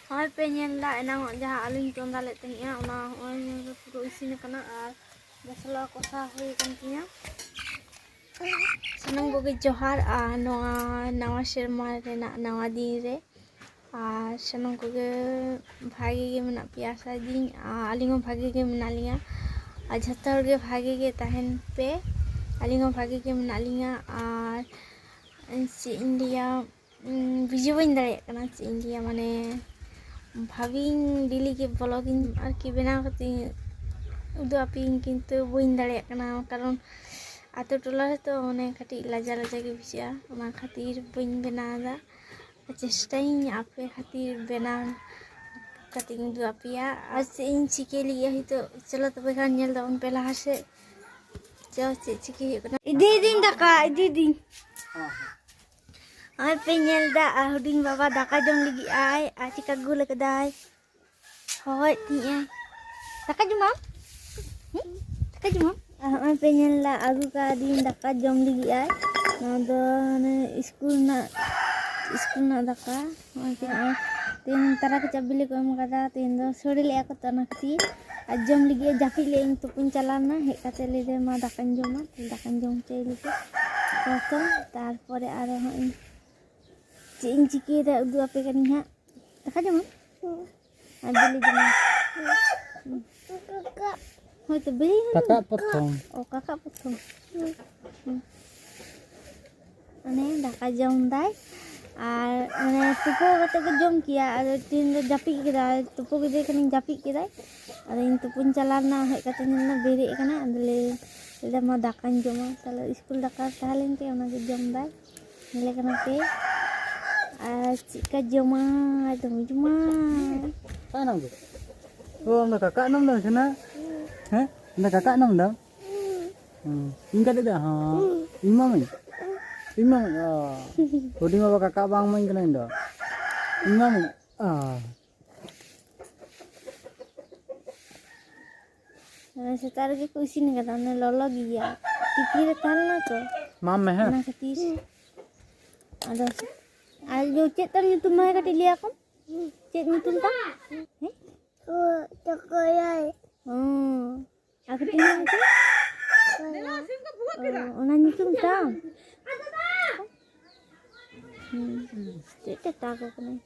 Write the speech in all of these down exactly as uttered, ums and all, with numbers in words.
ᱱᱚᱜᱼᱚᱭ ᱯᱮ ᱧᱮᱞ ᱮᱫᱟ, ᱮᱱᱟᱝᱚᱜ ᱡᱟᱦᱟᱸ ᱟᱹᱞᱩᱧ ᱪᱚᱸᱫᱟ ᱞᱮᱫ ᱛᱟᱦᱮᱸᱜᱼᱟ, ᱚᱱᱟ ᱱᱚᱜᱼᱚᱭ ᱯᱩᱨᱟᱹ ᱤᱥᱤᱱ ᱟᱠᱟᱱᱟ ᱟᱨ ᱢᱚᱥᱞᱟ ᱠᱚᱥᱟ ᱦᱩᱭ ᱟᱠᱟᱱ ᱛᱤᱧᱟ᱾ ᱥᱟᱱᱟᱢ ᱠᱚᱜᱮ ᱡᱚᱦᱟᱨ, ᱟᱨ ᱱᱚᱣᱟ ᱱᱟᱣᱟ ᱥᱮᱨᱢᱟ ᱨᱮᱱᱟᱜ ᱱᱟᱣᱟ ᱫᱤᱱ ᱨᱮ, ᱟᱨ ᱥᱟᱱᱟᱢ ᱠᱚᱜᱮ ᱵᱷᱟᱜᱮ ᱜᱮ ᱢᱮᱱᱟᱜ ᱯᱮᱭᱟ ᱟᱥᱟᱭ ᱫᱤᱧ, ᱟᱨ ᱟᱹᱞᱤᱧ ᱦᱚᱸ ᱵᱷᱟᱜᱮ ᱜᱮ ᱢᱮᱱᱟᱜ ᱞᱤᱧᱟ᱾ ᱟᱨ ᱡᱷᱚᱛᱚ ᱦᱚᱲ ᱜᱮ ᱵᱷᱟᱜᱮ ᱜᱮ ᱛᱟᱦᱮᱱ ᱯᱮ, ᱟᱹᱞᱤᱧ ᱦᱚᱸ ᱵᱷᱟᱜᱮ ᱜᱮ ᱢᱮᱱᱟᱜ ᱞᱤᱧᱟ᱾ ᱟᱨ ᱪᱮᱫ ᱤᱧ ᱞᱟᱹᱭᱟ, ᱩᱸ, ᱵᱩᱡᱷᱟᱹᱣ ᱵᱟᱹᱧ ᱫᱟᱲᱮᱭᱟᱜ ᱠᱟᱱᱟ ᱪᱮᱫ ᱤᱧ ᱞᱟᱹᱭᱟ, ᱢᱟᱱᱮ ᱵᱷᱟᱵᱤᱧ ᱰᱮᱞᱤ ᱜᱮ ᱵᱞᱚᱜᱤᱧ ᱟᱨᱠᱤ ᱵᱮᱱᱟᱣ ᱠᱟᱛᱮᱧ ᱩᱫᱩᱜ ᱟᱯᱮᱭᱟᱹᱧ, ᱠᱤᱱᱛᱩ ᱵᱟᱹᱧ ᱫᱟᱲᱮᱭᱟᱜ ᱠᱟᱱᱟ, ᱠᱟᱨᱚᱱ ᱟᱛᱳ ᱴᱚᱞᱟ ᱨᱮᱛᱚ ᱢᱟᱱᱮ ᱠᱟᱹᱴᱤᱡ ᱞᱟᱡᱟ ᱞᱟᱡᱟ ᱜᱮ ᱵᱩᱡᱷᱟᱹᱜᱼᱟ, ᱚᱱᱟ ᱠᱷᱟᱹᱛᱤᱨ ᱵᱟᱹᱧ ᱵᱮᱱᱟᱣ ᱮᱫᱟ᱾ ᱪᱮᱥᱴᱟᱭᱟᱹᱧ ᱟᱯᱮ ᱠᱷᱟᱹᱛᱤᱨ ᱵᱮᱱᱟᱣ ᱠᱟᱛᱮᱧ ᱩᱫᱩᱜ ᱟᱯᱮᱭᱟ᱾ ᱟᱨ ᱪᱮᱫ ᱤᱧ ᱪᱤᱠᱟᱹᱭ ᱞᱟᱹᱜᱤᱫ ᱦᱚᱭᱛᱳ, ᱪᱚᱞᱚ ᱛᱚᱵᱮ ᱠᱷᱟᱱ ᱧᱮᱞ ᱛᱟᱵᱚᱱ ᱯᱮ ᱞᱟᱦᱟ ᱥᱮᱫ᱾ ᱪᱚ ᱪᱮᱫ ᱪᱤᱠᱟᱹᱭ ᱦᱩᱭᱩᱜ ᱠᱟᱱᱟ᱾ ᱤᱫᱤᱭᱮᱫᱤᱧ ᱫᱟᱠᱟ, ᱤᱫᱤᱭᱮᱫᱤᱧ᱾ ᱱᱚᱜᱼᱚᱭ ᱯᱮ ᱧᱮᱞ ᱮᱫᱟ, ᱟᱨ ᱦᱩᱰᱤᱧ ᱵᱟᱵᱟ ᱫᱟᱠᱟ ᱡᱚᱢ ᱞᱟᱹᱜᱤᱫ ᱟᱭ, ᱟᱨ ᱪᱮᱠᱟ ᱜᱳᱞ ᱠᱟᱫᱟᱭ᱾ ᱦᱚᱦᱚᱭᱮᱫ ᱛᱤᱧᱟᱹ, "ᱫᱟᱠᱟ ᱡᱚᱢᱟᱢ? ᱦᱩᱸ? ᱫᱟᱠᱟ ᱡᱚᱢᱟᱢ?" ᱟᱨ ᱦᱚᱸᱜᱼᱚᱭ ᱯᱮ ᱧᱮᱞ ᱮᱫᱟ, ᱟᱹᱜᱩ ᱠᱟᱣᱫᱤᱧ ᱫᱟᱠᱟ ᱡᱚᱢ ᱞᱟᱹᱜᱤᱫ ᱟᱭ᱾ ᱱᱚᱣᱟ ᱫᱚ ᱚᱱᱮ ᱤᱥᱠᱩᱞ ᱨᱮᱱᱟᱜ, ᱤᱥᱠᱩᱞ ᱨᱮᱱᱟᱜ ᱫᱟᱠᱟ᱾ ᱱᱚᱜᱼᱚᱭ ᱛᱮ, ᱱᱚᱜᱼᱚᱭ ᱛᱮᱦᱮᱧ ᱛᱟᱨᱟ ᱠᱮᱪᱟᱯ ᱵᱤᱞᱤ ᱠᱚ ᱮᱢ ᱠᱟᱫᱟ, ᱛᱮᱦᱮᱧ ᱫᱚ ᱥᱳᱲᱮ ᱞᱮᱫᱼᱟ ᱠᱚ ᱛᱚ, ᱚᱱᱟ ᱠᱷᱟᱹᱛᱤᱨ᱾ ᱟᱨ ᱡᱚᱢ ᱞᱟᱹᱜᱤᱫ ᱮ ᱡᱟᱹᱯᱤᱫ ᱞᱮᱫ, ᱤᱧ ᱛᱩᱯᱩᱧ ᱪᱟᱞᱟᱣ ᱞᱮᱱᱟ, ᱦᱮᱡ ᱠᱟᱛᱮ ᱞᱟᱹᱭ ᱫᱟᱭ, "ᱢᱟ ᱫᱟᱠᱟᱧ ᱡᱚᱢᱟ", ᱛᱟᱦᱞᱮ ᱫᱟᱠᱟᱧ ᱡᱚᱢ ᱦᱚᱪᱚᱭ ᱞᱟᱹᱜᱤᱫ᱾ ᱛᱟᱨᱯᱚᱨᱮ ᱟᱨᱚ ᱦᱚᱸᱜᱼᱚᱭ ᱪᱮᱫ ᱤᱧ ᱪᱤᱠᱟᱹᱭᱮᱫᱟ ᱩᱫᱩᱜ ᱟᱯᱮ ᱠᱟᱹᱱᱟᱹᱧ ᱦᱟᱸᱜ᱾ ᱫᱟᱠᱟ ᱡᱚᱢᱟᱢ? ᱟᱨ ᱵᱤᱞᱤ ᱡᱚᱢᱟᱢ? ᱦᱳᱭ ᱛᱚ, ᱵᱤᱞᱤ ᱦᱚᱸ ᱠᱟᱠᱟ ᱡᱚᱢᱟ? ᱯᱨᱚᱛᱷᱚᱢ᱾ ᱚ, ᱠᱟᱠᱟ ᱯᱨᱚᱛᱷᱚᱢ᱾ ᱦᱩᱸ᱾ ᱢᱟᱱᱮ ᱫᱟᱠᱟ ᱡᱚᱢ ᱫᱟᱭ ᱟᱨ ᱢᱟᱱᱮ ᱛᱩᱯᱩ ᱠᱟᱛᱮ ᱠᱚ ᱡᱚᱢ ᱠᱮᱭᱟ, ᱟᱫᱚ ᱛᱤᱦᱤᱧ ᱫᱚ ᱡᱟᱹᱯᱤᱫ ᱠᱮᱫᱟᱭ, ᱛᱩᱯᱩ ᱠᱮᱫᱮ ᱠᱷᱟᱱᱤᱧ ᱡᱟᱹᱯᱤᱫ ᱠᱮᱫᱟᱭ᱾ ᱟᱫᱚ ᱤᱧ ᱛᱩᱯᱩᱧ ᱪᱟᱞᱟᱣ ᱞᱮᱱᱟ, ᱦᱮᱡ ᱠᱟᱛᱮ ᱧᱮᱞ ᱢᱮ ᱵᱮᱨᱮᱫ ᱟᱠᱟᱱᱟ, ᱟᱫᱚ ᱞᱟᱹᱭ ᱞᱟᱹᱭᱫᱟ, "ᱢᱟ ᱫᱟᱠᱟᱧ ᱡᱚᱢᱟ", ᱛᱟᱦᱞᱮ ᱤᱥᱠᱩᱞ ᱫᱟᱠᱟ ᱛᱟᱦᱮᱸ ᱞᱮᱱ ᱛᱮ ᱚᱱᱟᱜᱮ ᱡᱚᱢ ᱫᱟᱭ᱾ ᱧᱮᱞᱮ ᱠᱟᱱᱟ ᱯᱮ᱾ ᱟᱨ ᱪᱮᱫᱠᱟ ᱡᱚᱢᱟᱭ, ᱫᱚᱢᱮ ᱡᱚᱢᱟᱭ᱾ ᱚᱠᱟᱭ ᱱᱟᱢ ᱫᱚ? ᱚ, ᱟᱢ ᱫᱚ ᱠᱟᱠᱟ ᱱᱟᱢ ᱫᱚ ᱥᱮᱱᱟ? ᱦᱮᱸ? ᱟᱢ ᱫᱚ ᱠᱟᱠᱟ ᱱᱟᱢ ᱫᱚ? ᱦᱩᱸ᱾ ᱤᱧ ᱠᱟᱹᱴᱤᱡ ᱫᱚ, ᱦᱚᱸ᱾ ᱤᱧ ᱢᱟᱢᱤ? ᱤᱧ ᱢᱟᱢᱤ? ᱚ᱾ ᱦᱩᱰᱤᱧ ᱵᱟᱵᱟ ᱠᱟᱠᱟ ᱵᱟᱝ ᱢᱟᱧ ᱠᱟᱱᱟ ᱤᱧ ᱫᱚ᱾ ᱤᱧ ᱢᱟᱢᱤ? ᱚ᱾ ᱦᱮᱸ, ᱥᱮᱛᱟᱜ ᱨᱮᱜᱮ ᱠᱚ ᱤᱥᱤᱱ ᱠᱟᱫᱟ, ᱚᱱᱮ ᱞᱚᱞᱚ ᱜᱮᱭᱟ᱾ ᱛᱤᱠᱤ ᱨᱮ ᱛᱟᱦᱮᱸ ᱞᱮᱱᱟ ᱛᱚ᱾ ᱢᱟᱢ ᱢᱮ, ᱦᱮᱸ? ᱚᱱᱟ ᱠᱷᱟᱹᱛᱤᱨ᱾ ᱟᱫᱚ, ᱟᱨ ᱤᱭᱟᱹ, ᱪᱮᱫ ᱛᱟᱢ ᱧᱩᱛᱩᱢ ᱢᱟ ᱠᱟᱹᱴᱤᱡ ᱞᱟᱹᱭ ᱟᱠᱚᱢ? ᱪᱮᱫ ᱧᱩᱛᱩᱢ ᱛᱟᱢ? ᱦᱮᱸ? ᱚ, ᱟᱨ ᱠᱟᱹᱴᱤᱡ ᱧᱩᱛᱩᱢ? ᱚ, ᱚᱱᱟ ᱧᱩᱛᱩᱢ ᱛᱟᱢ? ᱦᱩᱸ, ᱪᱮᱫ ᱛᱮ ᱛᱟᱠᱚ ᱠᱟᱱᱟᱭ?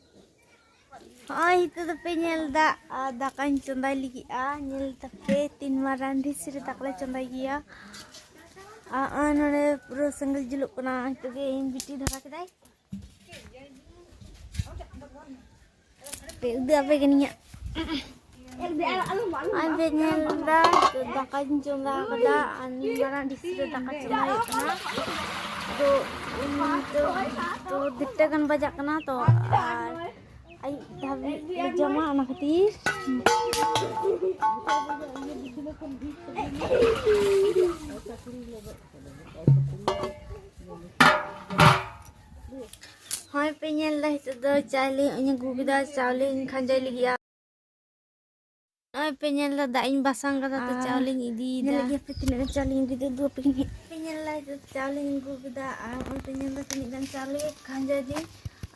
ᱦᱚᱸᱜᱼᱚᱭ ᱱᱤᱛᱚᱜ ᱫᱚᱯᱮ ᱧᱮᱞ ᱮᱫᱟ, ᱟᱨ ᱫᱟᱠᱟᱧ ᱪᱚᱸᱫᱟᱭ ᱞᱟᱹᱜᱤᱫᱼᱟ᱾ ᱧᱮᱞ ᱛᱟᱯᱮ ᱛᱤᱱ ᱢᱟᱨᱟᱝ ᱰᱷᱤᱥ ᱨᱮ ᱫᱟᱠᱟ ᱞᱮ ᱪᱚᱸᱫᱟᱭ ᱜᱮᱭᱟ᱾ ᱟᱨ ᱱᱚᱜᱼᱚᱭ ᱱᱚᱰᱮ ᱯᱩᱨᱟᱹ ᱥᱮᱸᱜᱮᱞ ᱡᱩᱞᱩᱜ ᱠᱟᱱᱟ᱾ ᱱᱤᱛᱚᱜ ᱜᱮ ᱤᱧ ᱵᱤᱴᱤ ᱫᱷᱚᱨᱟ ᱠᱮᱫᱟᱭ᱾ ᱯᱮ ᱩᱫᱩᱜ ᱟᱯᱮ ᱠᱟᱹᱱᱟᱹᱧ ᱦᱟᱸᱜ᱾ ᱟᱨ ᱯᱮ ᱧᱮᱞ ᱮᱫᱟ, ᱛᱚ ᱫᱟᱠᱟᱧ ᱪᱚᱸᱫᱟ ᱟᱠᱟᱫᱟ᱾ ᱟᱨ ᱢᱟᱨᱟᱝ ᱰᱷᱤᱥ ᱨᱮ ᱫᱟᱠᱟ ᱪᱚᱸᱫᱟ ᱦᱩᱭᱩᱜ ᱠᱟᱱᱟ᱾ ᱛᱚ ᱩᱱ ᱛᱚ, ᱛᱚ ᱫᱩᱴᱟ ᱜᱟᱱ ᱵᱟᱡᱟᱜ ᱠᱟᱱᱟ᱾ ᱛᱚ ᱟᱨ ᱟᱹᱭᱩᱵ ᱫᱷᱟᱹᱵᱤᱡ ᱞᱮ ᱡᱚᱢᱟ, ᱚᱱᱟ ᱠᱷᱟᱹᱛᱤᱨ᱾ ᱦᱳᱭ ᱯᱮ ᱧᱮᱞ ᱮᱫᱟ, ᱱᱤᱛᱚᱜ ᱫᱚ ᱪᱟᱣᱞᱮ ᱤᱧ ᱟᱹᱜᱩ ᱠᱮᱫᱟ, ᱪᱟᱣᱞᱮᱧ ᱠᱷᱟᱸᱡᱚᱭ ᱞᱟᱹᱜᱤᱫᱼᱟ᱾ ᱱᱚᱜᱼᱚᱭ ᱯᱮ ᱧᱮᱞ ᱮᱫᱟ, ᱫᱟᱜ ᱤᱧ ᱵᱟᱥᱟᱝ ᱠᱟᱫᱟ, ᱛᱚ ᱟᱨ ᱪᱟᱣᱞᱮᱧ ᱤᱫᱤᱭᱮᱫᱟ᱾ ᱧᱮᱞᱮᱫ ᱜᱮᱭᱟ ᱯᱮ ᱛᱤᱱᱟᱹᱜ ᱜᱟᱱ ᱪᱟᱣᱞᱮᱧ ᱟᱹᱜᱩᱭᱮᱫᱟ, ᱩᱫᱩᱜ ᱟᱯᱮ ᱠᱟᱹᱱᱟᱹᱧ᱾ ᱯᱮ ᱧᱮᱞ ᱮᱫᱟ, ᱱᱤᱛᱚᱜ ᱪᱟᱣᱞᱮᱧ ᱟᱹᱜᱩ ᱠᱮᱫᱟ᱾ ᱟᱨ ᱱᱚᱜᱼᱚᱭ ᱯᱮ ᱧᱮᱞ ᱮᱫᱟ ᱛᱤᱱᱟᱹᱜ ᱜᱟᱱ ᱪᱟᱣᱞᱮ ᱠᱷᱟᱸᱡᱚᱭ ᱫᱟᱹᱧ᱾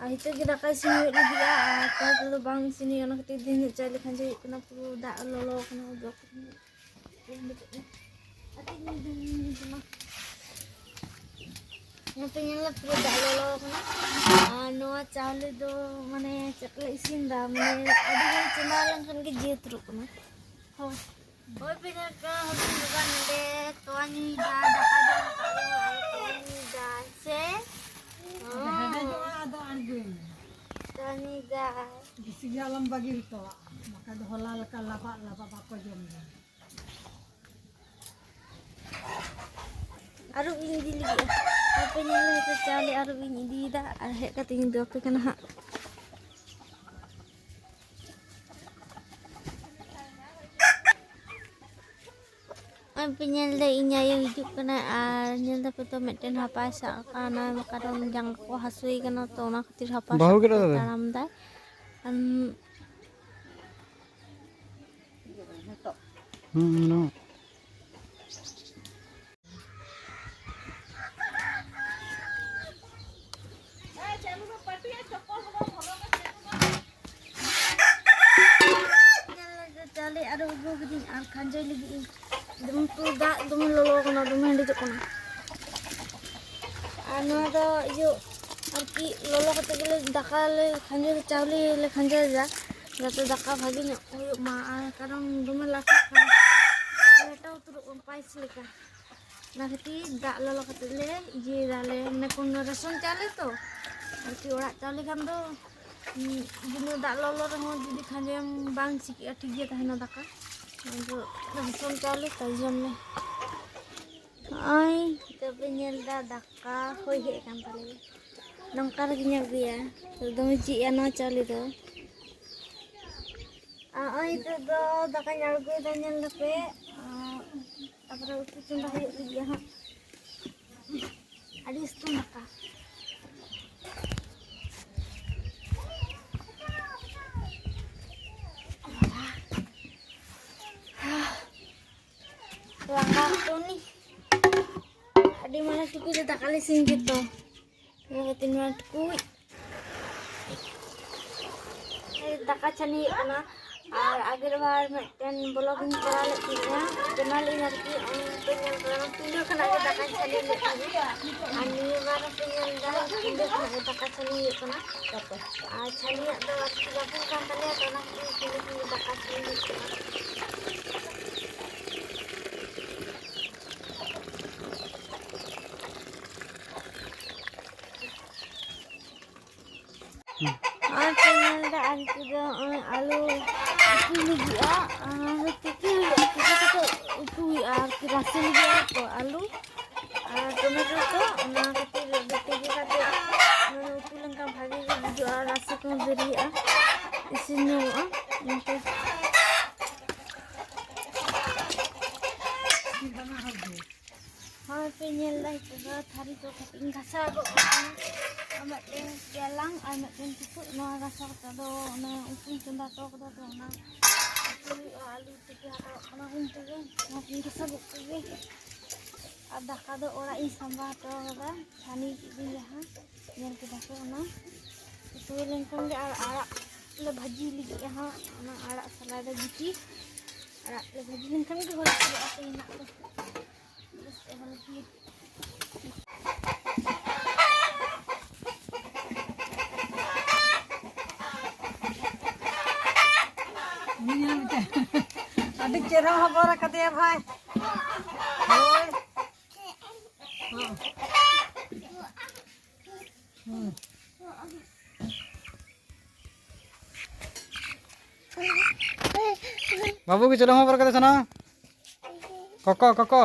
ᱟᱨ ᱱᱤᱛᱚᱜ ᱜᱮ ᱫᱟᱠᱟ ᱤᱥᱤᱱ ᱦᱩᱭᱩᱜ ᱞᱟᱹᱜᱤᱫᱼᱟ᱾ ᱟᱨ ᱛᱟᱨ ᱛᱮᱫᱚ ᱵᱟᱝ ᱤᱥᱤᱱ ᱦᱩᱭᱩᱜᱼᱟ, ᱚᱱᱟ ᱠᱷᱟᱹᱛᱤᱨ ᱰᱷᱮᱨ ᱧᱚᱜ ᱪᱟᱣᱞᱮ ᱠᱷᱟᱸᱡᱚᱭ ᱦᱩᱭᱩᱜ ᱠᱟᱱᱟ᱾ ᱯᱩᱨᱟᱹ ᱫᱟᱜ ᱞᱚᱞᱚ ᱠᱟᱱᱟ, ᱩᱫᱩᱜ ᱟᱯᱮ ᱠᱟᱹᱱᱟᱹᱧ᱾ ᱱᱚᱛᱮ ᱧᱮᱞ ᱯᱩᱨᱟᱹ ᱫᱟᱜ ᱞᱚᱞᱚ ᱠᱟᱱᱟ᱾ ᱟᱨ ᱱᱚᱣᱟ ᱪᱟᱣᱞᱮ ᱫᱚ ᱢᱟᱱᱮ ᱪᱮᱫ ᱞᱮ ᱤᱥᱤᱱ ᱮᱫᱟ, ᱢᱟᱱᱮ ᱟᱹᱰᱤ ᱜᱟᱱ ᱪᱚᱸᱫᱟ ᱞᱮᱱᱠᱷᱟᱱ ᱜᱮ ᱡᱟᱹᱛ ᱩᱛᱟᱹᱨᱚᱜ ᱠᱟᱱᱟ᱾ ᱦᱳᱭ᱾ ᱦᱳᱭ ᱯᱮ ᱧᱮᱞ ᱠᱟᱱᱟ, ᱦᱩᱰᱤᱧ ᱫᱟᱫᱟ ᱱᱚᱰᱮ ᱛᱚᱣᱟ ᱧᱩᱭᱮᱫᱟ, ᱫᱟᱠᱟ ᱡᱚᱢ ᱠᱟᱜ ᱨᱮᱦᱚᱸ ᱟᱨ ᱛᱚᱣᱟ ᱧᱩᱭᱮᱫᱟ ᱥᱮ? ᱦᱮᱰᱮᱡᱚᱜᱼᱟ, ᱟᱫᱚ ᱟᱬᱜᱚᱭ ᱢᱮ᱾ ᱛᱚᱣᱟ ᱧᱩᱭᱮᱫᱟ᱾ ᱵᱮᱥᱤ ᱜᱮ ᱟᱞᱚᱢ ᱵᱟᱹᱜᱤ ᱦᱚᱴᱚᱣᱟᱜᱼᱟ, ᱵᱟᱠᱷᱟᱡ ᱫᱚ ᱦᱚᱞᱟ ᱞᱮᱠᱟ ᱞᱟᱵᱟᱜ ᱞᱟᱵᱟᱜ ᱵᱟᱠᱚ ᱡᱚᱢ ᱧᱟᱢᱟ᱾ ᱟᱹᱨᱩᱵ ᱤᱧ ᱤᱫᱤ ᱞᱟᱹᱜᱤᱫ᱾ ᱟᱯᱮ ᱧᱮᱞ ᱞᱮᱯᱮ, ᱪᱟᱣᱞᱮ ᱟᱹᱨᱩᱵ ᱤᱧ ᱤᱫᱤᱭᱮᱫᱟ ᱟᱨ ᱦᱮᱡ ᱠᱟᱛᱮ ᱤᱧ ᱩᱫᱩᱜ ᱟᱯᱮ ᱠᱟᱱᱟ ᱦᱟᱸᱜ᱾ ᱱᱚᱜᱼᱚᱭ ᱯᱮ ᱧᱮᱞ ᱫᱟ, ᱤᱧ ᱟᱭᱳ ᱦᱤᱡᱩᱜ ᱠᱟᱱᱟᱭ ᱟᱨ ᱧᱮᱞ ᱫᱟᱯᱮ ᱛᱚ, ᱢᱤᱫᱴᱮᱱ ᱦᱟᱯᱟᱭ ᱥᱟᱵ ᱟᱠᱟᱱᱟ, ᱠᱟᱨᱚᱱ ᱡᱟᱸᱜᱟ ᱠᱚ ᱦᱟᱹᱥᱩᱭᱮ ᱠᱟᱱᱟ, ᱛᱚ ᱚᱱᱟ ᱠᱷᱟᱹᱛᱤᱨ ᱦᱟᱯᱟ ᱵᱟᱹᱦᱩ ᱥᱟᱵ ᱠᱮᱫᱟ ᱠᱟᱛᱮ ᱛᱚᱵᱮ? ᱛᱟᱲᱟᱢ ᱫᱟᱭ᱾ ᱟᱨ ᱦᱩᱸ, ᱱᱚ᱾ ᱠᱷᱟᱸᱡᱚᱭ ᱞᱟᱹᱜᱤᱫ ᱤᱧ᱾ ᱡᱮᱢᱚᱱ ᱯᱩᱨᱟᱹ ᱫᱟᱜ ᱫᱚᱢᱮ ᱞᱚᱞᱚ ᱠᱟᱱᱟ, ᱫᱚᱢᱮ ᱦᱮᱰᱮᱡᱚᱜ ᱠᱟᱱᱟ᱾ ᱟᱨ ᱱᱚᱣᱟ ᱫᱚ ᱤᱭᱟᱹ ᱟᱨᱠᱤ ᱞᱚᱞᱚ ᱠᱟᱛᱮ ᱜᱮᱞᱮ ᱫᱟᱠᱟ ᱞᱮ ᱠᱷᱟᱸᱡᱚᱭ, ᱪᱟᱣᱞᱮ ᱞᱮ ᱠᱷᱟᱸᱡᱚᱭᱮᱫᱟ, ᱡᱟᱛᱮ ᱫᱟᱠᱟ ᱵᱷᱟᱜᱮ ᱧᱚᱜ ᱦᱩᱭᱩᱜ ᱢᱟ᱾ ᱟᱨ ᱠᱟᱨᱚᱱ ᱫᱚᱢᱮ ᱞᱟᱴᱷᱟᱜ ᱠᱟᱱᱟ, ᱞᱮᱴᱟᱣ ᱩᱛᱟᱹᱨᱚᱜ ᱠᱟᱱᱟ ᱯᱟᱭᱮᱥ ᱞᱮᱠᱟ᱾ ᱚᱱᱟ ᱠᱷᱟᱹᱛᱤᱨ ᱫᱟᱜ ᱞᱚᱞᱚ ᱠᱟᱛᱮ ᱞᱮ ᱤᱭᱟᱹᱭ ᱫᱟᱞᱮ, ᱢᱟᱱᱮ ᱠᱳᱱᱳ ᱨᱮᱥᱚᱱ ᱪᱟᱣᱞᱮ ᱛᱚ, ᱟᱨᱠᱤ ᱚᱲᱟᱜ ᱪᱟᱣᱞᱮ ᱠᱷᱟᱱ ᱫᱚ, ᱩᱸ, ᱵᱤᱱᱟᱹ ᱫᱟᱜ ᱞᱚᱞᱚ ᱨᱮᱦᱚᱸ ᱡᱩᱫᱤ ᱠᱷᱟᱸᱡᱚᱭᱟᱢ ᱵᱟᱝ ᱪᱤᱠᱟᱹᱜᱼᱟ, ᱴᱷᱤᱠ ᱜᱮ ᱛᱟᱦᱮᱱᱟ ᱫᱟᱠᱟ᱾ ᱟᱫᱚ ᱨᱮᱥᱚᱱ ᱪᱟᱣᱞᱮ ᱛᱟᱭ ᱡᱚᱢ ᱢᱮ᱾ ᱱᱚᱜᱼᱚᱭ ᱱᱤᱛᱚᱜ ᱯᱮ ᱧᱮᱞ ᱮᱫᱟ, ᱫᱟᱠᱟ ᱦᱩᱭ ᱦᱮᱡ ᱟᱠᱟᱱ ᱛᱟᱞᱮᱭᱟ᱾ ᱱᱚᱝᱠᱟ ᱨᱮᱜᱮᱧ ᱟᱹᱜᱩᱭᱟ, ᱫᱚᱢᱮ ᱡᱤᱜᱼᱟ ᱱᱚᱣᱟ ᱪᱟᱣᱞᱮ ᱫᱚ᱾ ᱟᱨ ᱱᱚᱜᱼᱚᱭ ᱱᱤᱛᱚᱜ ᱫᱚ ᱫᱟᱠᱟᱧ ᱟᱬᱜᱚᱭᱮᱫᱟ, ᱧᱮᱞ ᱫᱟᱯᱮ᱾ ᱟᱨ ᱛᱟᱨᱯᱚᱨᱮ ᱩᱛᱩ ᱪᱚᱸᱫᱟ ᱦᱩᱭᱩᱜ ᱞᱟᱹᱜᱤᱫ ᱦᱟᱸᱜ᱾ ᱟᱹᱰᱤ ᱥᱤᱛᱩᱝ ᱫᱟᱠᱟ᱾ ᱞᱟᱸᱜᱟ ᱦᱚᱴᱚᱱᱤ᱾ ᱟᱹᱰᱤ ᱢᱟᱨᱟᱝ ᱴᱩᱠᱩᱡ ᱨᱮ ᱫᱟᱠᱟ ᱞᱮ ᱤᱥᱤᱱ ᱠᱮᱫ ᱫᱚ᱾ ᱱᱚᱣᱟ ᱠᱟᱛᱮ ᱱᱚᱣᱟ ᱴᱩᱠᱩᱡ᱾ ᱫᱟᱠᱟ ᱪᱷᱟᱱᱤ ᱦᱩᱭᱩᱜ ᱠᱟᱱᱟ᱾ ᱟᱨ ᱟᱜᱮᱨ ᱵᱟᱨ ᱢᱤᱫᱴᱮᱱ ᱵᱞᱚᱜ ᱤᱧ ᱠᱚᱨᱟᱣ ᱞᱮᱫ ᱛᱟᱦᱮᱸᱱᱟ, ᱵᱮᱱᱟᱣ ᱞᱮᱫ ᱟᱹᱧ ᱟᱨᱠᱤ, ᱚᱱᱟ ᱯᱮ ᱧᱮᱞ ᱠᱟᱫᱟ᱾ ᱚᱱᱟ ᱯᱤᱸᱰᱟᱹ ᱠᱷᱚᱱᱟᱜ ᱜᱮ ᱫᱟᱠᱟᱧ ᱪᱷᱟᱱᱤ ᱞᱮᱫ ᱛᱟᱦᱮᱸᱱᱟ᱾ ᱟᱨ ᱱᱤᱭᱟᱹ ᱵᱟᱨ ᱦᱚᱸᱯᱮ ᱧᱮᱞ ᱮᱫᱟ, ᱯᱤᱸᱰᱟᱹ ᱠᱷᱚᱱᱟᱜ ᱜᱮ ᱫᱟᱠᱟ ᱪᱷᱟᱱᱤ ᱦᱩᱭᱩᱜ ᱠᱟᱱᱟ᱾ ᱟᱨ ᱪᱷᱟᱱᱤᱭᱟᱜ ᱫᱚ ᱟᱨᱠᱤ ᱨᱟᱹᱯᱩᱫ ᱠᱟᱱ ᱛᱟᱞᱮᱭᱟ, ᱛᱚ ᱚᱱᱟ ᱠᱷᱟᱹᱛᱤᱨ ᱯᱤᱸᱰᱟᱹ ᱠᱷᱚᱱ ᱜᱮ ᱫᱟᱠᱟ ᱪᱷᱟᱱᱤ ᱦᱩᱭᱩᱜ ᱠᱟᱱᱟ᱾ ᱟᱨ ᱯᱮ ᱧᱮᱞ ᱮᱫᱟ, ᱟᱨ ᱱᱤᱛᱚᱜ ᱫᱚ ᱱᱚᱜᱼᱚᱭ ᱟᱹᱞᱩ ᱩᱛᱩ ᱞᱟᱹᱜᱤᱫᱼᱟ, ᱟᱨ ᱛᱤᱠᱤ ᱦᱩᱭᱩᱜᱼᱟ, ᱛᱤᱠᱤ ᱠᱟᱛᱮ ᱩᱛᱩ ᱦᱩᱭᱩᱜᱼᱟ, ᱟᱨᱠᱤ ᱨᱟᱥᱮ ᱞᱟᱹᱜᱤᱫᱼᱟ ᱛᱚ ᱟᱹᱞᱩ ᱟᱨ ᱴᱚᱢᱮᱴᱳ ᱠᱚ, ᱚᱱᱟ ᱠᱷᱟᱹᱛᱤᱨ ᱛᱤᱠᱤ ᱠᱟᱛᱮ ᱢᱟᱱᱮ ᱩᱛᱩ ᱞᱮᱱᱠᱷᱟᱱ ᱵᱷᱟᱜᱮ ᱜᱮ ᱵᱩᱡᱷᱟᱹᱜᱼᱟ, ᱨᱟᱥᱮ ᱠᱚᱦᱚᱸ ᱫᱮᱨᱤᱜᱼᱟ, ᱤᱥᱤᱱ ᱧᱚᱜᱚᱜᱼᱟ, ᱚᱱᱟᱛᱮ᱾ ᱦᱳᱭ, ᱯᱮ ᱧᱮᱞ ᱮᱫᱟ, ᱱᱤᱛᱚᱜ ᱫᱚ ᱛᱷᱟᱹᱨᱤ ᱠᱚ ᱠᱟᱹᱴᱤᱡ ᱤᱧ ᱜᱷᱟᱥᱟᱣ ᱜᱚᱫ ᱠᱟᱜᱼᱟ᱾ ᱟᱨ ᱢᱤᱫᱴᱮᱱ ᱪᱮᱞᱟᱝ ᱟᱨ ᱢᱤᱫᱴᱮᱱ ᱴᱩᱠᱩᱡ, ᱱᱚᱣᱟ ᱜᱷᱟᱥᱟᱣ ᱠᱟᱛᱮ ᱟᱫᱚ ᱚᱱᱟ ᱩᱛᱩᱧ ᱪᱚᱸᱫᱟ ᱦᱚᱴᱚ ᱠᱟᱫᱟ, ᱛᱚ ᱚᱱᱟ ᱩᱛᱩ ᱦᱩᱭᱩᱜᱼᱟ, ᱟᱹᱞᱩ ᱛᱤᱠᱤ ᱦᱟᱛᱟᱣᱚᱜ ᱠᱟᱱᱟ ᱩᱱ ᱛᱮᱜᱮ, ᱚᱱᱟ ᱠᱚᱧ ᱜᱷᱟᱥᱟᱣ ᱜᱚᱫ ᱠᱮᱫ ᱜᱮ᱾ ᱟᱨ ᱫᱟᱠᱟ ᱫᱚ ᱚᱲᱟᱜ ᱤᱧ ᱥᱟᱢᱵᱟᱣ ᱦᱚᱴᱚ ᱠᱟᱫᱟ, ᱪᱷᱟᱱᱤ ᱠᱤᱫᱤᱧ ᱡᱟᱦᱟᱸ, ᱧᱮᱞ ᱠᱮᱫᱟ ᱯᱮ, ᱚᱱᱟ ᱩᱛᱩ ᱦᱩᱭ ᱞᱮᱱᱠᱷᱟᱱ ᱜᱮ ᱟᱨ ᱟᱲᱟᱜ ᱞᱮ ᱵᱷᱟᱹᱡᱤ ᱞᱟᱹᱜᱤᱫ ᱦᱟᱸᱜ, ᱚᱱᱟ ᱟᱲᱟᱜ ᱥᱟᱞᱟᱭ ᱫᱚ ᱜᱩᱴᱤ᱾ ᱟᱲᱟᱜ ᱞᱮ ᱵᱷᱟᱹᱡᱤ ᱞᱮᱱᱠᱷᱟᱱ ᱜᱮ ᱦᱩᱭ ᱩᱛᱟᱹᱨᱚᱜᱼᱟ ᱛᱮᱦᱮᱧᱟᱜ ᱫᱚ᱾ ᱵᱮᱥ ᱮᱦᱚᱵ ᱞᱟᱹᱜᱤᱫ᱾ ᱩᱱᱤ ᱧᱮᱞ ᱢᱮᱥᱮ᱾ ᱟᱹᱰᱤ ᱪᱮᱦᱨᱟ ᱦᱚᱵᱚᱨ ᱟᱠᱟᱫᱮᱭᱟ ᱵᱷᱟᱭ᱾ ᱦᱳᱭ᱾ ᱦᱚᱸ᱾ ᱦᱩᱸ᱾ ᱵᱟᱹᱵᱩ ᱜᱮ ᱪᱮᱫ ᱮᱢ ᱦᱚᱵᱚᱨ ᱠᱟᱫᱮ ᱥᱟᱱᱟ? ᱠᱚᱠᱚ, ᱠᱚᱠᱚ᱾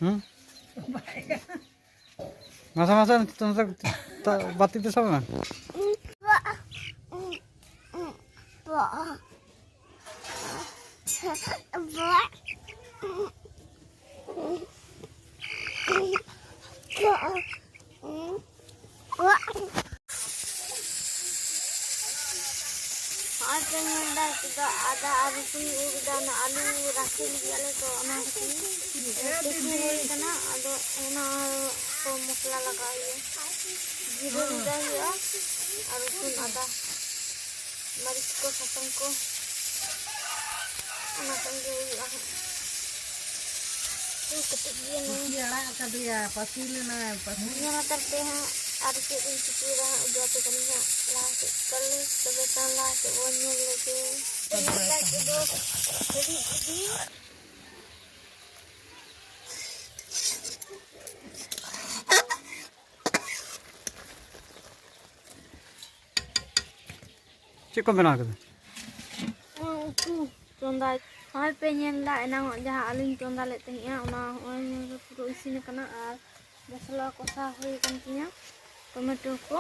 ᱦᱩᱸ? ᱢᱟᱥᱮ, ᱢᱟᱥᱮ, ᱱᱚᱛᱮ, ᱱᱚᱛᱮ, ᱵᱟᱹᱛᱤ ᱛᱮ ᱥᱟᱵ ᱢᱮ᱾ ᱱᱚᱜᱼᱚᱭ ᱯᱮ ᱧᱮᱞ ᱮᱫᱟ, ᱱᱤᱛᱚᱜ ᱫᱚ ᱟᱫᱟ ᱟᱨ ᱨᱚᱥᱩᱱ ᱤᱧ ᱩᱨ ᱮᱫᱟ, ᱚᱱᱟ ᱟᱹᱞᱩ ᱨᱟᱥᱮ ᱞᱟᱹᱜᱤᱫ ᱟᱞᱮ, ᱛᱚ ᱚᱱᱟ ᱠᱷᱟᱹᱛᱤᱨ ᱛᱤᱠᱤ ᱦᱩᱭ ᱠᱟᱱᱟ᱾ ᱟᱫᱚ ᱚᱱᱟ ᱠᱚ ᱢᱚᱥᱞᱟ ᱞᱟᱜᱟᱣ ᱦᱩᱭᱩᱜᱼᱟ, ᱡᱤᱨᱟᱹ ᱵᱷᱮᱡᱟ ᱦᱩᱭᱩᱜᱼᱟ, ᱟᱨ ᱨᱚᱥᱩᱱ, ᱟᱫᱟ, ᱢᱟᱹᱨᱤᱪ ᱠᱚ, ᱥᱟᱥᱟᱝ ᱠᱚ, ᱚᱱᱟ ᱠᱚ ᱜᱮ ᱦᱩᱭᱩᱜᱼᱟ ᱦᱟᱸᱜ᱾ ᱩᱭ, ᱠᱟᱹᱴᱤᱡ ᱜᱮᱭᱟ ᱱᱩᱭ᱾ ᱯᱟᱹᱥᱤ ᱟᱲᱟᱜ ᱟᱠᱟᱫᱮᱭᱟ, ᱯᱟᱹᱥᱤ ᱞᱮᱱᱟᱭ, ᱯᱟᱹᱥᱤ᱾ ᱧᱮᱞ ᱦᱟᱛᱟᱲ ᱯᱮ ᱦᱟᱸᱜ, ᱟᱨ ᱪᱮᱫ ᱤᱧ ᱪᱤᱠᱟᱹᱭᱮᱫᱟ ᱦᱟᱸᱜ, ᱩᱫᱩᱜ ᱟᱯᱮ ᱠᱟᱹᱱᱟᱹᱧ ᱦᱟᱸᱜ ᱞᱟᱦᱟ ᱥᱮᱫ᱾ ᱛᱟᱦᱞᱮ ᱛᱚᱵᱮ ᱠᱷᱟᱱ ᱞᱟᱦᱟ ᱥᱮᱫ ᱵᱚᱱ ᱧᱮᱞ ᱞᱮᱜᱮ᱾ ᱛᱚ ᱧᱮᱞ ᱞᱟᱹᱜᱤᱫ ᱫᱚ ᱦᱤᱲᱤᱡ ᱤᱫᱤ᱾ ᱪᱮᱫ ᱠᱚ ᱵᱮᱱᱟᱣ ᱠᱮᱫᱟ? ᱩᱛᱩ ᱪᱚᱸᱫᱟ᱾ ᱱᱚᱜᱼᱚᱭ ᱯᱮ ᱧᱮᱞ ᱮᱫᱟ, ᱮᱱᱟᱝᱚᱜ ᱡᱟᱦᱟᱸ ᱟᱹᱞᱩᱧ ᱪᱚᱸᱫᱟ ᱞᱮᱫ ᱛᱟᱦᱮᱸᱜᱼᱟ, ᱚᱱᱟ ᱱᱚᱜᱼᱚᱭ ᱧᱮᱞ ᱯᱮ, ᱯᱩᱨᱟᱹ ᱤᱥᱤᱱ ᱟᱠᱟᱱᱟ᱾ ᱟᱨ ᱢᱚᱥᱞᱟ ᱠᱚᱥᱟᱣ ᱦᱩᱭ ᱟᱠᱟᱱ ᱛᱤᱧᱟᱹ, ᱴᱚᱢᱮᱴᱳ ᱠᱚ᱾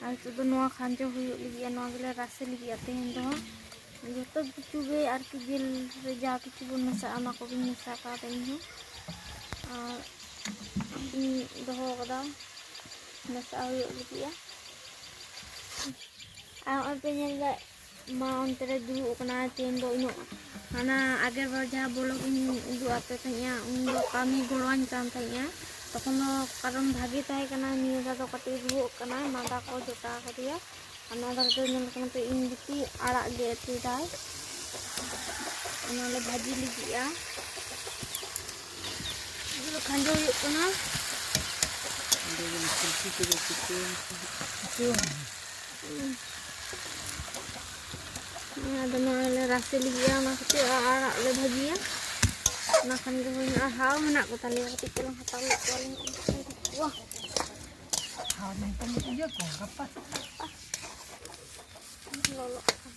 ᱟᱨ ᱱᱤᱛᱚᱜ ᱫᱚ ᱱᱚᱣᱟ ᱠᱷᱟᱸᱡᱚ ᱦᱩᱭᱩᱜ ᱞᱟᱹᱜᱤᱫᱼᱟ, ᱱᱚᱣᱟ ᱜᱮᱞᱮ ᱨᱟᱥᱮ ᱞᱟᱹᱜᱤᱫᱼᱟ ᱛᱮᱦᱮᱧ ᱫᱚ ᱦᱟᱸᱜ᱾ ᱡᱚᱛᱚ ᱠᱤᱪᱷᱩ ᱜᱮ ᱟᱨᱠᱤ, ᱡᱤᱞ ᱨᱮ ᱡᱟ ᱠᱤᱪᱷᱩ ᱵᱚᱱ ᱢᱮᱥᱟᱜᱼᱟ, ᱚᱱᱟ ᱠᱚᱜᱮᱧ ᱢᱮᱥᱟ ᱠᱟᱣᱫᱟ ᱤᱧ ᱦᱚᱸ᱾ ᱟᱨ ᱤᱧ ᱫᱚᱦᱚ ᱠᱟᱫᱟ, ᱢᱮᱥᱟᱜ ᱦᱩᱭᱩᱜ ᱞᱟᱹᱜᱤᱫᱼᱟ᱾ ᱟᱨ ᱱᱚᱜᱼᱚᱭ ᱯᱮ ᱧᱮᱞ ᱮᱫᱟ, ᱢᱟ ᱚᱱᱛᱮ ᱨᱮ ᱫᱩᱲᱩᱵ ᱟᱠᱟᱱᱟ᱾ ᱛᱮᱦᱮᱧ ᱫᱚ ᱩᱱᱟᱹᱜ, ᱦᱟᱱᱟ ᱟᱜᱮᱨ ᱵᱟᱨ ᱡᱟᱦᱟᱸ vlog ᱤᱧ ᱩᱫᱩᱜ ᱟᱯᱮ ᱛᱟᱦᱮᱸᱜᱼᱟ, ᱩᱱ ᱫᱚ ᱠᱟᱹᱢᱤ ᱜᱚᱲᱚᱣᱟᱹᱧ ᱠᱟᱱ ᱛᱟᱦᱮᱸᱜᱼᱟ᱾ ᱛᱚᱠᱷᱚᱱ ᱫᱚ ᱠᱟᱨᱚᱱ ᱵᱷᱟᱜᱮ ᱛᱟᱦᱮᱸ ᱠᱟᱱᱟ, ᱱᱤᱭᱟᱹ ᱫᱷᱟᱣ ᱫᱚ ᱠᱟᱹᱴᱤᱡ ᱨᱩᱣᱟᱹᱜ ᱠᱟᱱᱟᱭ, ᱢᱟᱸᱫᱟ ᱠᱚ ᱡᱚᱴᱟᱣ ᱠᱟᱫᱮᱭᱟ᱾ ᱟᱨ ᱱᱚᱣᱟ ᱫᱷᱟᱨᱮ ᱫᱚ ᱧᱮᱞ ᱠᱟᱱᱟ ᱯᱮ, ᱤᱧ ᱵᱤᱴᱤ ᱟᱲᱟᱜ ᱜᱮᱫ ᱦᱚᱪᱚᱭᱮᱫᱟᱭ᱾ ᱚᱱᱟᱞᱮ ᱵᱷᱟᱹᱡᱤ ᱞᱟᱹᱜᱤᱫᱼᱟ᱾ ᱟᱫᱚ ᱠᱷᱟᱸᱡᱚ ᱦᱩᱭᱩᱜ ᱠᱟᱱᱟ᱾ ᱟᱫᱚ ᱱᱚᱣᱟ ᱞᱮ ᱨᱟᱥᱮ ᱞᱟᱹᱜᱤᱫᱼᱟ, ᱚᱱᱟ ᱠᱷᱟᱹᱛᱤᱨ ᱟᱨ ᱟᱲᱟᱜ ᱞᱮ ᱵᱷᱟᱹᱡᱤᱭᱟ᱾ ᱚᱱᱟ ᱠᱷᱟᱱ ᱜᱮ ᱦᱩᱭᱱᱟ᱾ ᱟᱨ ᱦᱟᱣ ᱢᱮᱱᱟᱜ ᱠᱚ ᱛᱟᱞᱮᱭᱟ, ᱠᱟᱹᱴᱤᱡ ᱪᱩᱞᱩᱝ ᱦᱟᱛᱟᱣ ᱞᱮᱫ ᱠᱚᱣᱟᱞᱤᱧ᱾ ᱣᱟᱦ! ᱦᱟᱣ ᱢᱮᱱᱛᱮ ᱤᱭᱟᱹ ᱠᱚ ᱜᱟᱯᱟ ᱥᱮᱛᱟᱜ᱾ ᱞᱚᱞᱚᱜ ᱠᱟᱱᱟ᱾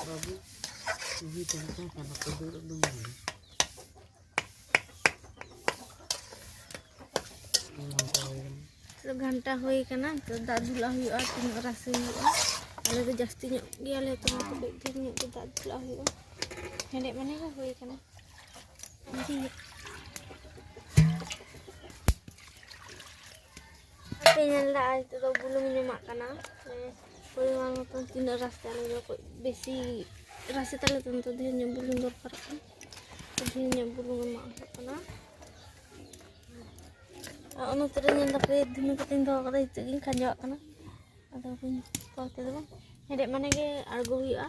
ᱵᱟᱹᱵᱩ, ᱤᱫᱤ ᱛᱟᱦᱮᱸ ᱠᱟᱱᱟ ᱠᱚ, ᱫᱩᱲᱩᱵ ᱫᱩᱲᱩᱵ ᱢᱮ᱾ ᱱᱤᱛᱚᱜ ᱜᱷᱟᱱᱴᱟ ᱦᱩᱭ ᱠᱟᱱᱟ, ᱱᱤᱛᱚᱜ ᱫᱟᱜ ᱫᱩᱞᱟᱜ ᱦᱩᱭᱩᱜᱼᱟ, ᱛᱤᱱᱟᱹᱜ ᱨᱟᱥᱮ ᱦᱩᱭᱩᱜᱼᱟ᱾ ᱟᱞᱮ ᱫᱚ ᱡᱟᱹᱥᱛᱤ ᱧᱚᱜ ᱜᱮᱭᱟᱞᱮ, ᱛᱚ ᱚᱱᱟᱛᱮ ᱠᱟᱹᱡ ᱰᱷᱮᱨ ᱧᱚᱜ ᱜᱮ ᱫᱟᱜ ᱫᱩᱞᱟᱜ ᱦᱩᱭᱩᱜᱼᱟ᱾ ᱦᱮᱰᱮᱡ ᱢᱟᱱᱮ ᱜᱮ ᱦᱩᱭ ᱠᱟᱱᱟ᱾ ᱟᱯᱮ ᱧᱮᱞ ᱫᱟ, ᱟᱨ ᱱᱤᱛᱚᱜ ᱫᱚ ᱵᱩᱞᱩᱝ ᱤᱧ ᱮᱢᱟᱜ ᱠᱟᱱᱟ᱾ ᱯᱚᱨᱤᱢᱟᱱ ᱢᱚᱛᱚᱱ ᱛᱤᱱᱟᱹᱜ ᱨᱟᱥᱮ ᱟᱞᱮ ᱫᱚ ᱠᱟᱹᱡ ᱵᱮᱥᱤ ᱨᱟᱥᱮ ᱛᱟᱞᱮ ᱛᱚ, ᱱᱤᱛᱚᱜ ᱰᱷᱮᱨ ᱧᱚᱜ ᱵᱩᱞᱩᱝ ᱫᱚᱨᱠᱟᱨᱚᱜ ᱠᱟᱱᱟ᱾ ᱰᱷᱮᱨ ᱧᱚᱜ ᱵᱩᱞᱩᱝ ᱮᱢᱟᱜ ᱦᱩᱭᱩᱜ ᱠᱟᱱᱟ᱾ ᱟᱨ ᱚᱱᱟ ᱛᱮᱨᱮ ᱧᱮᱞ ᱫᱟᱯᱮ, ᱫᱷᱩᱢᱤ ᱠᱟᱛᱮᱧ ᱫᱚᱦᱚ ᱠᱟᱫᱟ, ᱱᱤᱛᱚᱜ ᱜᱤᱧ ᱠᱷᱟᱸᱡᱚᱣᱟᱜ ᱠᱟᱱᱟ᱾ ᱟᱫᱚ ᱵᱟᱹᱧ ᱯᱚᱨ ᱛᱮᱫᱚ ᱵᱟᱝ, ᱦᱮᱰᱮᱡ ᱢᱟᱱᱮ ᱜᱮ ᱟᱬᱜᱚ ᱦᱩᱭᱩᱜᱼᱟ᱾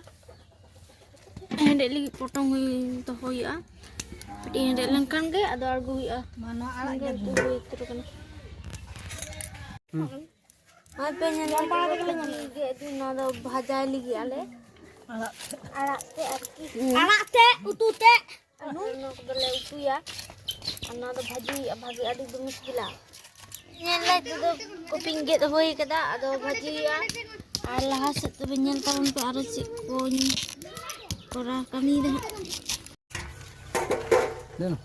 ᱦᱮᱰᱮᱡ ᱞᱟᱹᱜᱤᱫ ᱯᱚᱴᱚᱢ ᱦᱩᱭ ᱫᱚᱦᱚ ᱦᱩᱭᱩᱜᱼᱟ᱾ ᱠᱟᱹᱴᱤᱡ ᱦᱮᱰᱮᱡ ᱞᱮᱱᱠᱷᱟᱱ ᱜᱮ ᱟᱫᱚ ᱟᱬᱜᱚ ᱦᱩᱭᱩᱜᱼᱟ᱾ ᱢᱟ ᱱᱚᱣᱟ ᱟᱲᱟᱜ ᱜᱮ ᱥᱮᱸᱜᱮᱞ ᱠᱚ ᱫᱷᱩᱢᱟᱹ᱾ ᱦᱩᱭ ᱩᱛᱟᱹᱨ ᱠᱟᱱᱟ᱾ ᱦᱩᱸ᱾ ᱦᱚᱸᱜᱼᱚᱭ ᱯᱮ ᱧᱮᱞ ᱡᱚᱢ ᱵᱟᱲᱟ ᱠᱮᱫᱟ ᱠᱮᱫᱟ ᱯᱮ ᱯᱮ ᱵᱟᱝ? ᱜᱮᱫ ᱫᱤᱱ, ᱱᱚᱣᱟ ᱫᱚ ᱵᱷᱟᱡᱟᱭ ᱞᱟᱹᱜᱤᱫ ᱟᱞᱮ᱾ ᱟᱲᱟᱜ ᱛᱮ᱾ ᱟᱲᱟᱜ ᱛᱮ ᱟᱨᱠᱤ᱾ ᱦᱩᱸ᱾ ᱟᱲᱟᱜ ᱛᱮ, ᱩᱛᱩ ᱛᱮ᱾ ᱟᱹᱞᱩ᱾ ᱱᱚᱣᱟ ᱠᱚᱫᱚᱞᱮ ᱩᱛᱩᱭᱟ᱾ ᱟᱨ ᱱᱚᱣᱟ ᱫᱚ ᱵᱷᱟᱹᱡᱤ ᱦᱩᱭᱩᱜᱼᱟ, ᱵᱷᱟᱜᱮ ᱟᱹᱰᱤ ᱫᱚᱢᱮ ᱥᱤᱵᱤᱞᱟ᱾ ᱧᱮᱞ ᱞᱮ, ᱱᱤᱛᱚᱜ ᱫᱚ ᱠᱚᱯᱤᱧ ᱜᱮᱫ ᱦᱩᱭ ᱠᱟᱫᱟ, ᱟᱫᱚ ᱵᱷᱟᱹᱡᱤ ᱦᱩᱭᱩᱜᱼᱟ᱾ ᱟᱨ ᱞᱟᱦᱟ ᱥᱮᱫ ᱛᱚᱵᱮ ᱧᱮᱞ ᱛᱟᱵᱚᱱ ᱯᱮ ᱟᱨᱚ ᱪᱮᱫ ᱠᱚᱧ ᱠᱚᱨᱟᱣ ᱠᱟᱹᱢᱤᱭᱮᱫᱟ ᱦᱟᱸᱜ᱾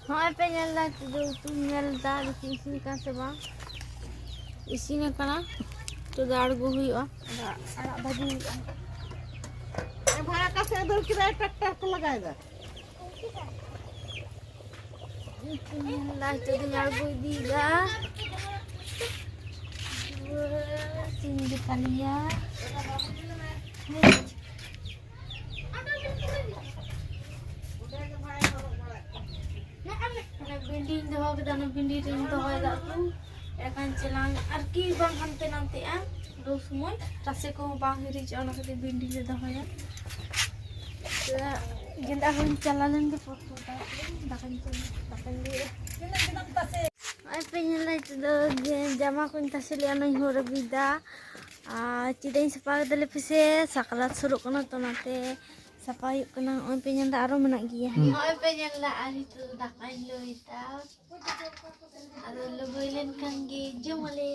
ᱦᱚᱸᱜᱼᱚᱭ ᱯᱮ ᱧᱮᱞ ᱫᱟ, ᱱᱤᱛᱚᱜ ᱫᱚ ᱩᱛᱩᱧ ᱧᱮᱞ ᱫᱟ, ᱫᱮᱠᱷᱤ ᱤᱥᱤᱱ ᱠᱟᱱᱟ ᱥᱮ ᱵᱟᱝ᱾ ᱤᱥᱤᱱ ᱟᱠᱟᱱᱟ, ᱱᱤᱛᱚᱜ ᱫᱚ ᱟᱬᱜᱚ ᱦᱩᱭᱩᱜᱼᱟ, ᱟᱫᱚ ᱟᱲᱟᱜ ᱵᱷᱟᱹᱡᱤ ᱦᱩᱭᱩᱜᱼᱟ᱾ ᱵᱷᱟᱲᱟ ᱚᱠᱟ ᱥᱮᱫ ᱫᱟᱹᱲ ᱠᱮᱫᱟᱭ, ᱴᱨᱟᱠᱴᱟᱨ ᱠᱚ ᱞᱟᱜᱟᱭᱮᱫᱟ᱾ ᱱᱤᱛᱚᱜ ᱫᱚᱧ ᱟᱬᱜᱚ ᱤᱫᱤᱭᱮᱫᱟ᱾ ᱤᱥᱤᱱ ᱜᱮᱛᱟᱞᱮᱭᱟ᱾ ᱤᱧ ᱫᱚᱦᱚ ᱠᱮᱫᱟ, ᱚᱱᱟ ᱵᱷᱤᱱᱰᱤ ᱨᱤᱧ ᱫᱚᱦᱚᱭᱮᱫᱟ ᱩᱛᱩ᱾ ᱮᱱᱠᱷᱟᱱ ᱪᱮᱞᱟᱝ ᱟᱨᱠᱤ ᱵᱟᱝ ᱦᱟᱱᱛᱮ ᱱᱟᱱᱛᱮᱜᱼᱟ ᱞᱩ ᱥᱚᱢᱚᱭ, ᱨᱟᱥᱮ ᱠᱚᱦᱚᱸ ᱵᱟᱝ ᱦᱤᱨᱤᱡᱚᱜᱼᱟ, ᱚᱱᱟ ᱠᱷᱟᱹᱛᱤᱨ ᱵᱷᱤᱱᱰᱤ ᱞᱮ ᱫᱚᱦᱚᱭᱟ᱾ ᱜᱮᱸᱫᱟᱜ ᱦᱚᱸᱧ ᱪᱟᱞᱟᱣ ᱞᱮᱱ ᱜᱮ, ᱯᱚᱨ ᱯᱚᱨ ᱫᱟᱠᱟᱧ ᱪᱚᱸᱫᱟ, ᱫᱟᱠᱟᱧ ᱞᱩᱭᱟ᱾ ᱱᱚᱜᱼᱚᱭ ᱯᱮ ᱧᱮᱞᱟ, ᱱᱤᱛᱚᱜ ᱫᱚ ᱜᱮ-, ᱡᱟᱢᱟ ᱠᱚᱧ ᱛᱟᱥᱮ ᱞᱮᱜᱼᱟ, ᱚᱱᱟᱧ ᱦᱚᱨ ᱟᱹᱜᱩᱭᱮᱫᱟ᱾ ᱟᱨ ᱪᱮᱫᱟᱜ ᱤᱧ ᱥᱟᱯᱷᱟ ᱠᱮᱫᱟ ᱞᱮ ᱯᱮᱥᱮ, ᱥᱟᱠᱨᱟᱛ ᱥᱩᱨᱩᱜ ᱠᱟᱱᱟ ᱛᱚ, ᱚᱱᱟᱛᱮ ᱥᱟᱯᱷᱟ ᱦᱩᱭᱩᱜ ᱠᱟᱱᱟ᱾ ᱱᱚᱜᱼᱚᱭ ᱯᱮ ᱧᱮᱞ ᱮᱫᱟ, ᱟᱨᱚ ᱢᱮᱱᱟᱜ ᱜᱮᱭᱟ᱾ ᱦᱩᱸ᱾ ᱱᱚᱜᱼᱚᱭ ᱯᱮ ᱧᱮᱞ ᱮᱫᱟ, ᱟᱨ ᱱᱤᱛᱚᱜ ᱫᱚ ᱫᱟᱠᱟᱧ ᱞᱩᱭᱮᱫᱟ᱾ ᱟᱫᱚ ᱞᱩ ᱦᱩᱭ ᱞᱮᱱᱠᱷᱟᱱ ᱜᱮ ᱡᱚᱢᱟᱞᱮ᱾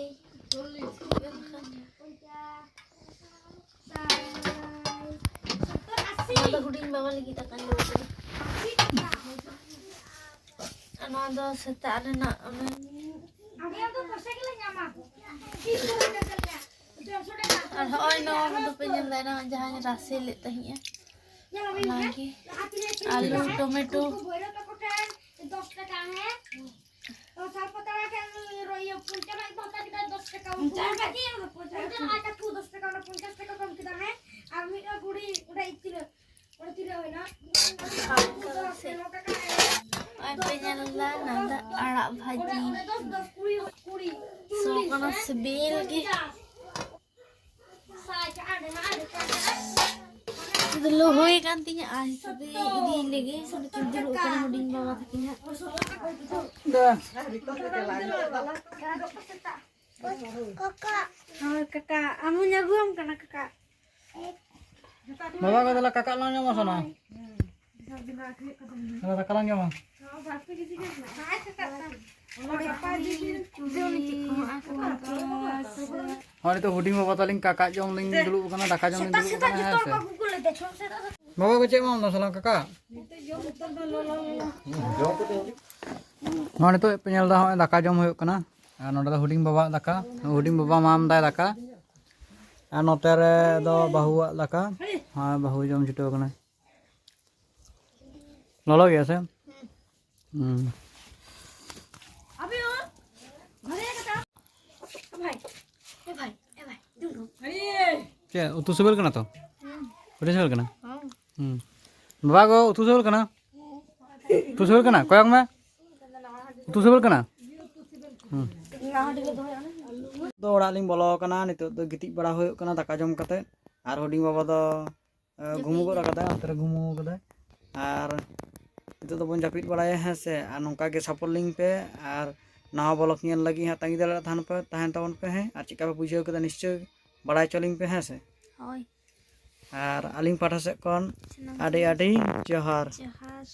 ᱱᱚᱣᱟ ᱫᱚ ᱦᱩᱰᱤᱧ ᱵᱟᱵᱟ ᱞᱟᱹᱜᱤᱫ ᱫᱟᱠᱟᱧ ᱞᱩᱭᱮᱫᱟ᱾ ᱟᱨ ᱱᱚᱣᱟ ᱫᱚ ᱥᱮᱛᱟᱜ ᱨᱮᱱᱟᱜ ᱚᱱᱟ ᱟᱨ ᱦᱚᱸᱜᱼᱚᱭ ᱱᱚᱣᱟ ᱠᱚᱫᱚ ᱯᱮ ᱧᱮᱞ ᱫᱟ, ᱮᱱᱟᱝ ᱡᱟᱦᱟᱸᱧ ᱨᱟᱥᱮ ᱞᱮᱫ ᱛᱟᱦᱮᱸᱜᱼᱟ, ᱚᱱᱟᱜᱮ᱾ ᱟᱹᱞᱩ, ᱴᱚᱢᱮᱴᱳ᱾ ᱱᱚᱜᱼᱚᱭ ᱯᱮ ᱧᱮᱞ ᱫᱟ, ᱱᱚᱣᱟ ᱫᱚ ᱟᱲᱟᱜ ᱵᱷᱟᱹᱡᱤ᱾ ᱥᱚ ᱠᱟᱱᱟ ᱥᱤᱵᱤᱞ ᱜᱮ᱾ ᱫᱩᱞᱩ ᱦᱩᱭ ᱠᱟᱱ ᱛᱤᱧᱟ, ᱟᱨ ᱱᱤᱛᱚᱜ ᱫᱚ ᱤᱫᱤ ᱞᱮᱜᱮ᱾ ᱱᱚᱰᱮ ᱠᱤᱱ ᱫᱩᱲᱩᱵ ᱠᱟᱱᱟ ᱦᱩᱰᱤᱧ ᱵᱟᱵᱟ ᱛᱟᱹᱠᱤᱱ ᱦᱟᱸᱜ᱾ ᱦᱳᱭ ᱠᱟᱠᱟ, ᱟᱢ ᱦᱚᱧ ᱟᱹᱜᱩᱣᱟᱢ ᱠᱟᱱᱟ ᱠᱟᱠᱟ᱾ ᱵᱟᱵᱟ ᱠᱚ ᱫᱮᱞᱟ ᱠᱟᱠᱟ ᱞᱟᱝ ᱡᱚᱢᱟ ᱥᱮ ᱱᱚᱣᱟ? ᱫᱮᱞᱟ ᱫᱟᱠᱟ ᱞᱟᱝ ᱡᱚᱢᱟ᱾ ᱦᱚᱸ, ᱱᱤᱛᱚᱜ ᱦᱩᱰᱤᱧ ᱵᱟᱵᱟ ᱛᱟᱹᱞᱤᱧ ᱠᱟᱠᱟ ᱡᱚᱢ ᱞᱤᱧ ᱫᱩᱲᱩᱵ ᱟᱠᱟᱱᱟ, ᱫᱟᱠᱟ ᱡᱚᱢ ᱞᱤᱧ ᱫᱩᱲᱩᱵ ᱟᱠᱟᱱᱟ, ᱦᱮᱸ ᱥᱮ? ᱵᱟᱵᱟ ᱠᱚ ᱪᱮᱫ ᱮᱢᱟᱢ ᱫᱟ ᱥᱟᱞᱟᱢ ᱠᱟᱠᱟ? ᱱᱚᱣᱟ ᱱᱤᱛᱚᱜ ᱯᱮ ᱧᱮᱞ ᱫᱟ, ᱦᱚᱸᱜᱼᱚᱭ ᱫᱟᱠᱟ ᱡᱚᱢ ᱦᱩᱭᱩᱜ ᱠᱟᱱᱟ᱾ ᱟᱨ ᱱᱚᱰᱮ ᱫᱚ ᱦᱩᱰᱤᱧ ᱵᱟᱵᱟᱣᱟᱜ ᱫᱟᱠᱟ, ᱦᱩᱰᱤᱧ ᱵᱟᱵᱟ ᱢᱟᱢ ᱫᱟᱭ ᱫᱟᱠᱟ᱾ ᱟᱨ ᱱᱚᱛᱮ ᱨᱮ ᱫᱚ ᱵᱟᱹᱦᱩᱣᱟᱜ ᱫᱟᱠᱟ᱾ ᱦᱮᱸ, ᱵᱟᱹᱦᱩ ᱡᱚᱢ ᱪᱷᱩᱴᱟᱹᱣ ᱠᱟᱱᱟᱭ᱾ ᱞᱚᱞᱚ ᱜᱮᱭᱟ ᱥᱮ? ᱦᱩᱸ᱾ ᱪᱮᱫ ᱩᱛᱩ ᱥᱤᱵᱤᱞ ᱠᱟᱱᱟ ᱛᱚ? ᱟᱹᱰᱤ ᱥᱤᱵᱤᱞ ᱠᱟᱱᱟ? ᱦᱩᱸ᱾ ᱵᱟᱵᱟ ᱜᱚ, ᱩᱛᱩ ᱥᱤᱵᱤᱞ ᱠᱟᱱᱟ? ᱩᱛᱩ ᱥᱤᱵᱤᱞ ᱠᱟᱱᱟ? ᱠᱚᱭᱚᱜ ᱢᱮ᱾ ᱩᱛᱩ ᱥᱤᱵᱤᱞ ᱠᱟᱱᱟ? ᱦᱩᱸ᱾ ᱫᱚ ᱚᱲᱟᱜ ᱞᱤᱧ ᱵᱚᱞᱚ ᱟᱠᱟᱱᱟ, ᱱᱤᱛᱚᱜ ᱫᱚ ᱜᱤᱛᱤᱡ ᱵᱟᱲᱟ ᱦᱩᱭᱩᱜ ᱠᱟᱱᱟ ᱫᱟᱠᱟ ᱡᱚᱢ ᱠᱟᱛᱮ᱾ ᱟᱨ ᱦᱩᱰᱤᱧ ᱵᱟᱵᱟ ᱫᱚ ᱮ, ᱜᱷᱩᱢᱩ ᱜᱚᱫ ᱟᱠᱟᱫᱟᱭ, ᱚᱱᱛᱮ ᱨᱮ ᱜᱷᱩᱢᱩ ᱟᱠᱟᱫᱟᱭ᱾ ᱟᱨ ᱱᱤᱛᱚᱜ ᱫᱚᱵᱚᱱ ᱡᱟᱹᱯᱤᱫ ᱵᱟᱲᱟᱭᱟ, ᱦᱮᱸ ᱥᱮ? ᱟᱨ ᱱᱚᱝᱠᱟ ᱜᱮ ᱥᱟᱯᱳᱨᱴ ᱞᱤᱧ ᱯᱮ, ᱟᱨ ᱱᱟᱣᱟ ᱵᱞᱚᱜ ᱧᱮᱞ ᱞᱟᱹᱜᱤᱫ ᱦᱟᱸᱜ ᱛᱟᱺᱜᱤ ᱛᱟᱲᱟᱜ ᱛᱟᱦᱮᱱ ᱯᱮ, ᱛᱟᱦᱮᱱ ᱛᱟᱵᱚᱱ ᱯᱮ, ᱦᱮᱸ᱾ ᱟᱨ ᱪᱮᱫ ᱞᱮᱠᱟ ᱯᱮ ᱵᱩᱡᱷᱟᱹᱣ ᱠᱮᱫᱟ ᱱᱤᱥᱪᱳᱭ ᱵᱟᱲᱟᱭ ᱦᱚᱪᱚ ᱞᱤᱧ ᱯᱮ, ᱦᱮᱸ ᱥᱮ? ᱦᱳᱭ᱾ ᱟᱨ ᱟᱹᱞᱤᱧ ᱯᱟᱦᱴᱟ ᱥᱮᱫ ᱠᱷᱚᱱ ᱥᱟᱱᱟᱢ ᱟᱹᱰᱤ ᱠᱚ ᱟᱹᱰᱤ ᱡᱚᱦᱟᱨ᱾ ᱡᱚᱦᱟᱨ᱾